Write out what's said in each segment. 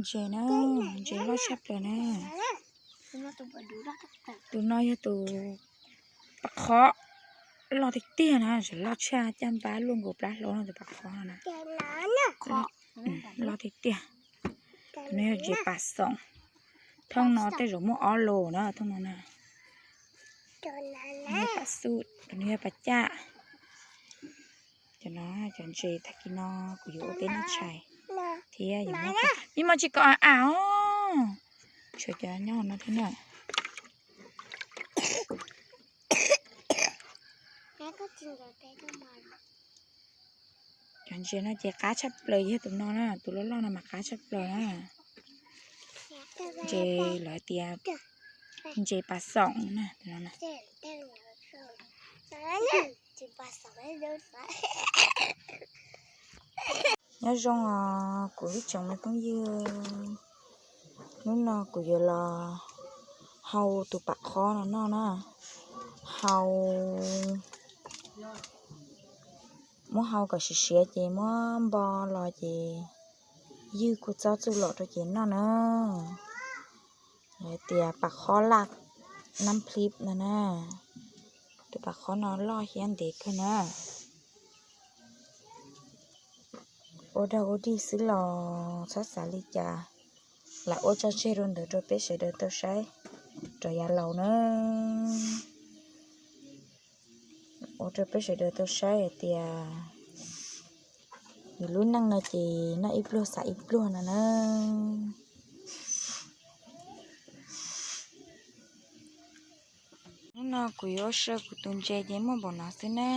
Ntses na, ntses loj tshaj plaws na. Tus no yog tus pas qhob loj tiag tiag na, loj tshaj caj npab luaj nkaus plab hlau no tus pas qhob no na. Loj tiag tiag. Tus no yog ntses pas xoom. Thooj no tej zaum muaj ob lus na, thooj no na. Tus no yog pas xub, tus no yog pas caj. Cov no, cov ntses tag kis no kuv yuav ua peb noj tshais thiab. Ib mos tsis koj a a os, tshuav cov nyob no thiab na. Cov ntses no ces qab tshaj plaws yog tus no na, tus loj loj no mas qab tshaj plaws na. Ntses lawv tias ntses pas xoom na. Nyob zoo os kuv ib tsoom me phooj ywg, hnub no kuv yuav los hau tus pas qhob no noj na. Hau, muab hau kom siav siav ces muab npo los ces ywg kua txob txuj lom rau ces noj na. Lawv tias pas qhob laj nab plhib no na. Tus pas qhob no loj thiab ntev kawg na. Ua dog ua dig xwb los txhob xav li cas, lam ua tso tseg rau ntawd rau peb sawv daws tau saib rau yav laus na. Ua rau peb sawv daws tau saib hais tias yus lub neej no ces noj ib pluag xav ib pluag no na. Hnub no kuv yuav ua saw kuv tus ntses ces muaj npaum no xwb na.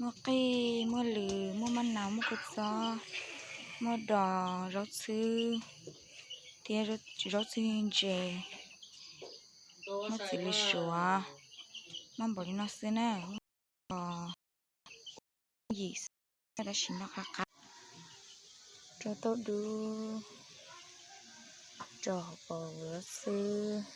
Muaj qij, muaj lws, muaj maj nau, muaj kua txob, muaj dos, zaub txhwb thiab zaub txhwb ntses, muaj txiv lws suav, muaj npaum li no xwb na. Yim xwb, tab sis noj qab qab. Rau tauj dub, rau hauv paus zaub txhwb.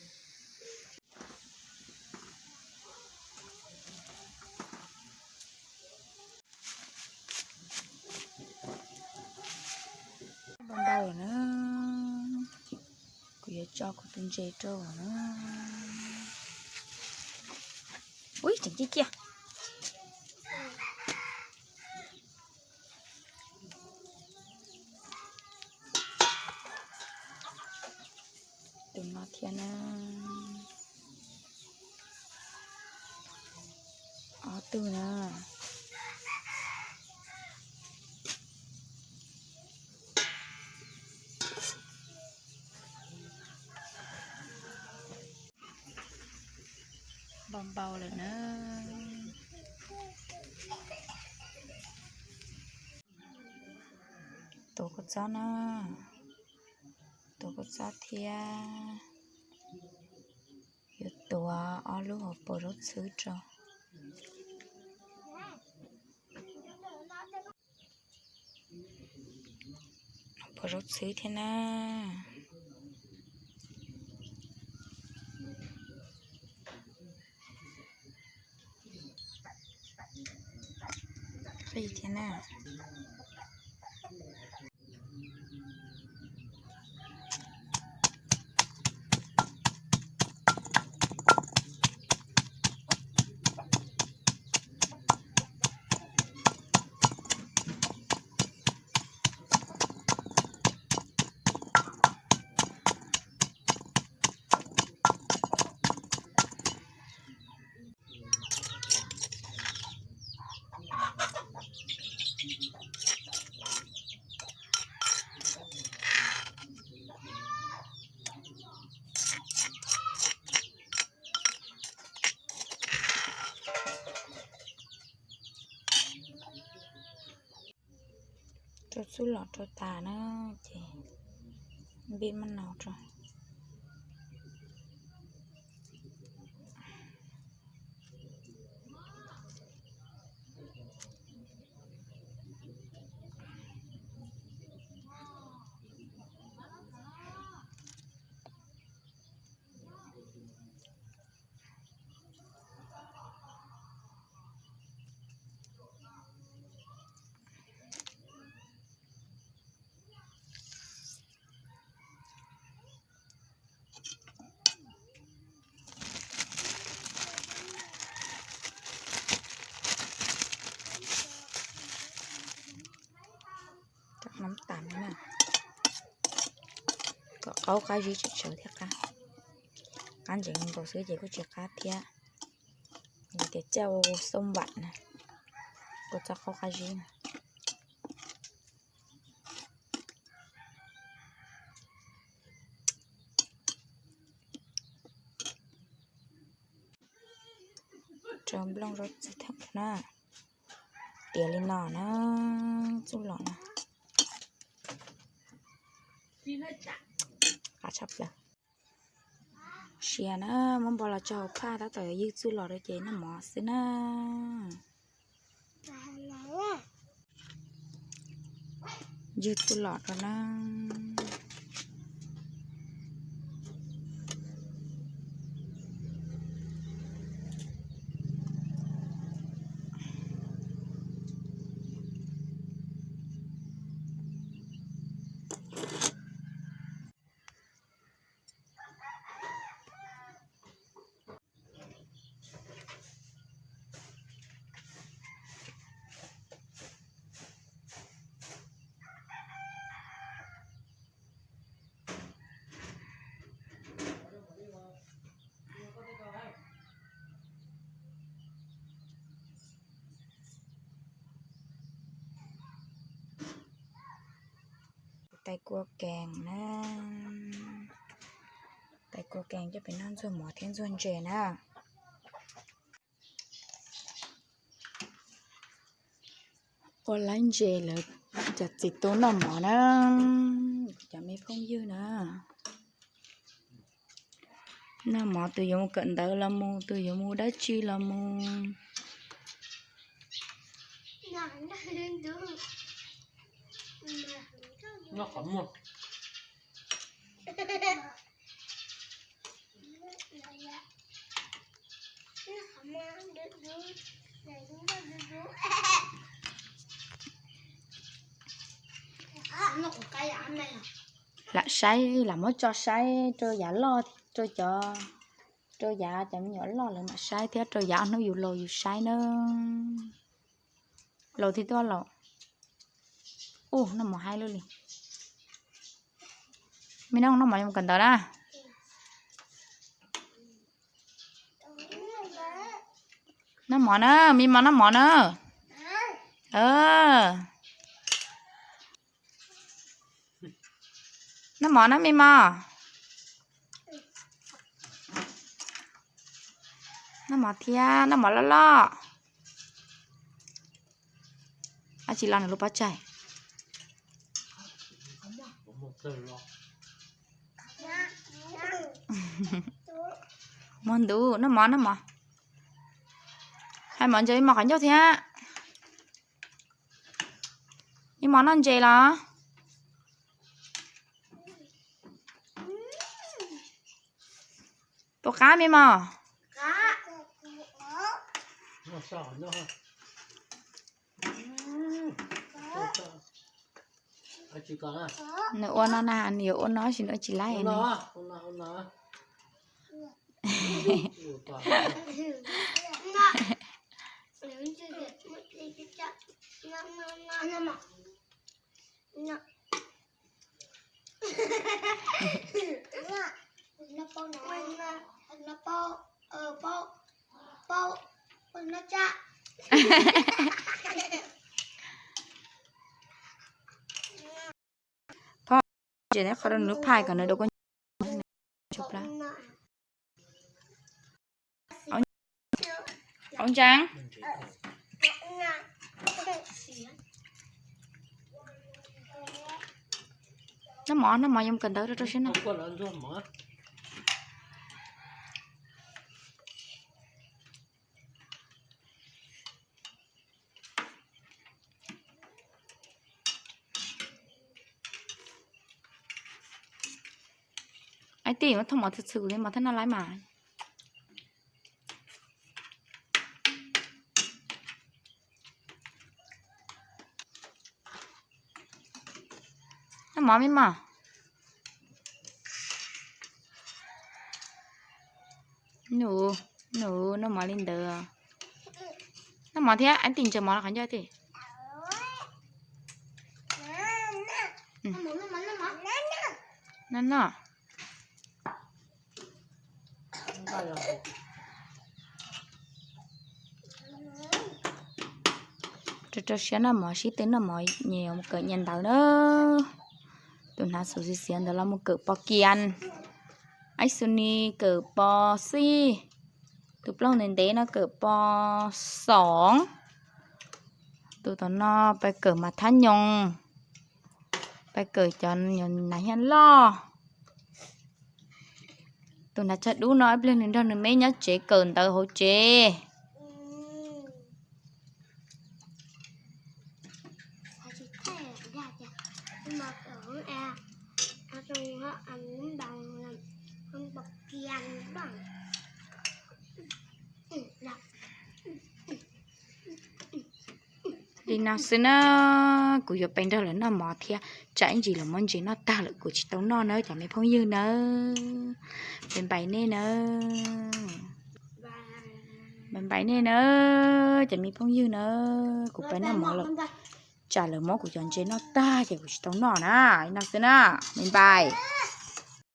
Npau npau lawm na, kuv yuav tso kuv tus ntses rau na. Ub, tseem ciaj ciaj. Tus no thiab na. Ob tug na. Npau npau lawm na. Tuav kua txob na, tuav kua txob thiab yuav tuav ob lub hauv paus zaub txhwb rau. Hauv paus zaub txhwb thiab na. Qij thiab na. Rau txuj lom rau tas na, ces npij maj nau rau. qaub qab zib tsawv tsawv thiab qab, qab ntsev nkaus xwb ces kuj tsis qab thiab. Nws tias caj ua xoo vam na, kua txob qaub qab zib na. Rau nplooj zaub txhwb theem na, tiav li no na, txuj lom na. Qab tshaj plaws. Sia na, muab npo los tso hauv phaj tab tom ywg txuj lom rau ces noj mov xwb na. Ywg txuj lom rau na. Tais kua kees na, tais kua kees coj pem noj ntxuag mov thiab ntxuag ntses na. Ua laib ntses lawv cov txiv tub noj mov na, cov me phooj ywg na. Noj mov tus yuav mus kawm ntawv los mus, tus yuav mus dab tsi los mus. Lam saib, lam muab tso saib rau yav loj, rau cov, rau yav cov me nyuam loj lawv mam saib thiab rau yav ob hnub yus laus yus saib na. Laus thiab tuaj laus. Ub, noj mov haib lub li. Me noj, noj mov yuav mus kawm ntawv na. Noj mov na, me mos noj mov na. Noj mov na me mos. Noj mov thiab, noj mov loj loj. Ab tsis los nws lub pob tsaig. Muag ntuv, noj mov, noj mov. Hais mov ntses me mos qhov ncauj thiab. Me mos noj ntses los? Puas qab me mos? Nws ua no na, nws yuav ua no tab sis nws ua tsis laib ne. Phob ntses neb qhov rau nws lub phaj kom nws dua kua ntsav. Noj mov, noj mov, yuav mus kawm ntawv rau rau siab noj. Aib tij, muab thooj mov txhwm txhwm li mas thiaj noj laib mas. Noj mov me mos. Nus, nus noj mov li ntawd. Noj mov thiab, aib tij ntsaws mov los qhov ncauj tij. Noj, noj. Rau rau siab noj mov, sib tw noj mov, nyias yuav mus kawm nyias ntawv na. Tus hnav xum xiav xiav ntawd los mus kawm pos kias, Ais Xus Nis kawm pos xij, tus plaub ntev ntev no kawm pos xoov, tus tom no pais kawm mas thab nyoos, pais kawm cov nas hias loj. Tus hnav tsag dub no ib pliag nws nrog nws me nyob tsev kawm ntawv hauv tsev. Li no xwb na, kuv yuav pais nrog lawv noj mov thiab, tsam ib ntsis lawv muab ntses noj tag lawm kuv tsis tau noj nawb cov me phooj ywg nawb. Npais npais nej nawb, npais npais nej nawb cov me phooj ywg nawb, kuv pais noj mov lawm, tsam lawv muab kuv cov ntses noj tag ces kuv tsis tau noj na. Li no xwb na, npais npais.